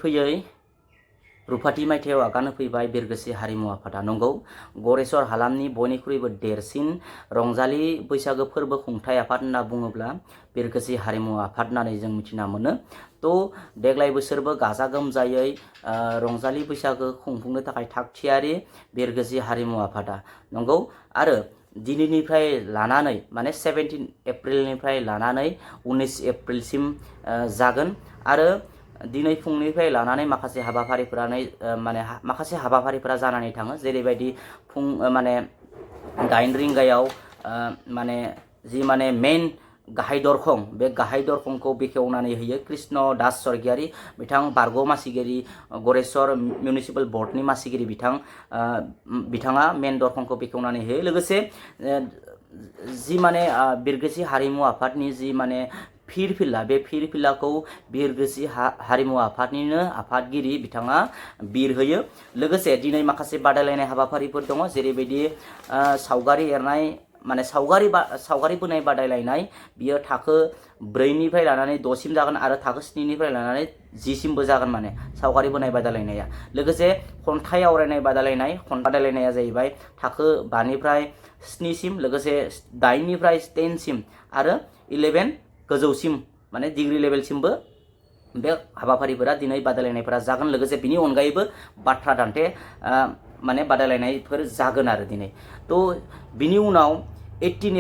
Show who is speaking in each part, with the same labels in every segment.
Speaker 1: फैयै रुफाथि मायथाइयाव आगान होफैबाय बिरगोस्रि हारिमु आफादा नंगौ गरेस्वर हालामनि बयनिख्रुइबो देरसिन रंजालि बैसागो फोरबो खुंथाय आफाद होनना बुङोब्ला बिरगोस्रि हारिमु आफाद होननानै जों मिथिना मोनो। तो देग्लाय बोसोरबो गाजा गोमजायै रंजालि बैसागो खुंफुंनो थाखाय थागथियारि बिरगोस्रि हारिमु आफादा नंगौ आरो दिनैनिफ्राय लानानै माने 17 एप्रिलनिफ्राय लानानै 19 एप्रिलसिम जागोन आरो दिनै फुंनिफ्राय लानानै माखासे हाबाफारिफोरा जानानै थाङो जेरैबायदि फुं माने 9 रिंगायाव माने जि माने मेन गाहाय दरखं बे गाहाय दरखंखौ बेखेवनानै होयो कृष्ण दास स्वर्गियारि बिथां बारग' मासिगिरि गरेस्वर मिउनिसिपाल बर्डनि मासिगिरि बिथाङा मेन दरखंखौ बेखेवनानै होयो लोगोसे जि माने बिरगोस्रि हारिमु आफादनि जि माने फिरफिला बे फिरफिलाखौ बिरगोस्रि हारिमु आफादनिनो आफादगिरि बिथाङा बिर होयो लोगोसे दिनै माखासे बादायलायनाय हाबाफारिफोर दङ जेरैबायदि सावगारि एरनाय माने सावगारि बोनाय बादायलायनाय बियो थाखो 4 निफ्राय लानानै 6 सिम जागोन आरो थाखो 7 निफ्राय लानानै 10 सिमबो जागोन माने सावगारि बोनाय बादायलायनाया लोगोसे खन्थाइ आवरायनाय बादायलायनाया जाहैबाय थाखो 5 निफ्राय 7 सिम लोगोसे 8 निफ्राय 10 सिम आरो 11 गोजौसिम माने डिग्री लेभेलसिमबो बे हाबाफारिफोरा दिनै बादायलायनायफोरा जागोन लोगोसे बिनि अनगायैबो बाथ्रा दान्थे माने बादायलायनायफोर जागोन आरो दिनै तो बिनि उनाव 18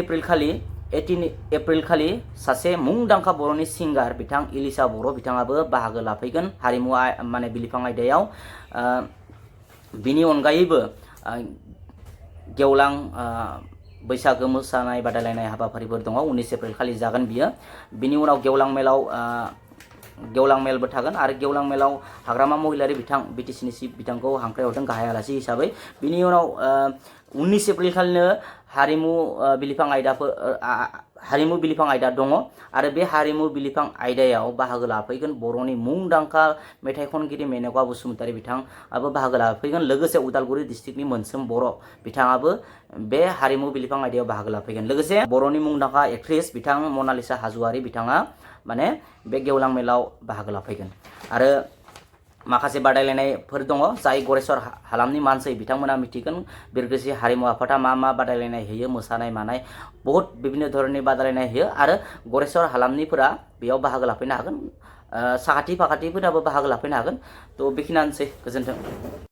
Speaker 1: एप्रिल खालि सासे मुंदांखा बर'नि सिंगार बिथां इलिसा बर' बिथाङाबो बाहागो लाफैगोन हारिमु माने बिलिफां आयदायाव बिनि अनगायैबो गेवलां बैसागो मोसानाय बादायलायनाय हाबाफारिफोर दङ 19 एप्रिल खालि जागोन बियो बिनि उनाव गेवलां मेलबो थागोन आरो गेवलां मेलाव हाग्रामा महिलारि बिथां बिटिसिनि चिफ बिथांखौ हांख्रायहरदों गाहाय आलासि हिसाबै बिनि उनाव 19 एप्रिल खालिनो हारिमु बिलिफां आयदा दङ आरो बे हारिमु बिलिफां आयदायाव बाहागो लाफैगोन बर'नि मुंदांखा मेथाइ खनगिरि मेनका बसुमतारी बिथाङाबो बाहागो लाफैगोन लोगोसे उदालगुरि डिस्ट्रिक्टनि मोनसोम बर' बिथाङाबो बे हारिमु बिलिफां आयदायाव बाहागो लाफैगोन लोगोसे बर'नि मुंदांखा एक्ट्रेस बिथां मनालिसा हाज'वारि बिथाङा माने बे गेवलां मेलाव बाहागो लाफैगोन आरो माखासे बादायलायनायफोर दङ जाय गरेस्वर हालामनि मानसि बिथांमोना मिथिगोन बिरगोस्रि हारिमु आफादा मा बादायलायनाय होयो मोसानाय मानाय बहुत बिभिन्न धरननि बादायलायनाय होयो आरो गरेस्वर हालामनिफोरा बेयाव बाहागो लाफैनो हागोन साखाथि फाखाथिफोराबो बाहागो लाफैनो हागोन तो बेखिनियानोसै गोजोन्थों।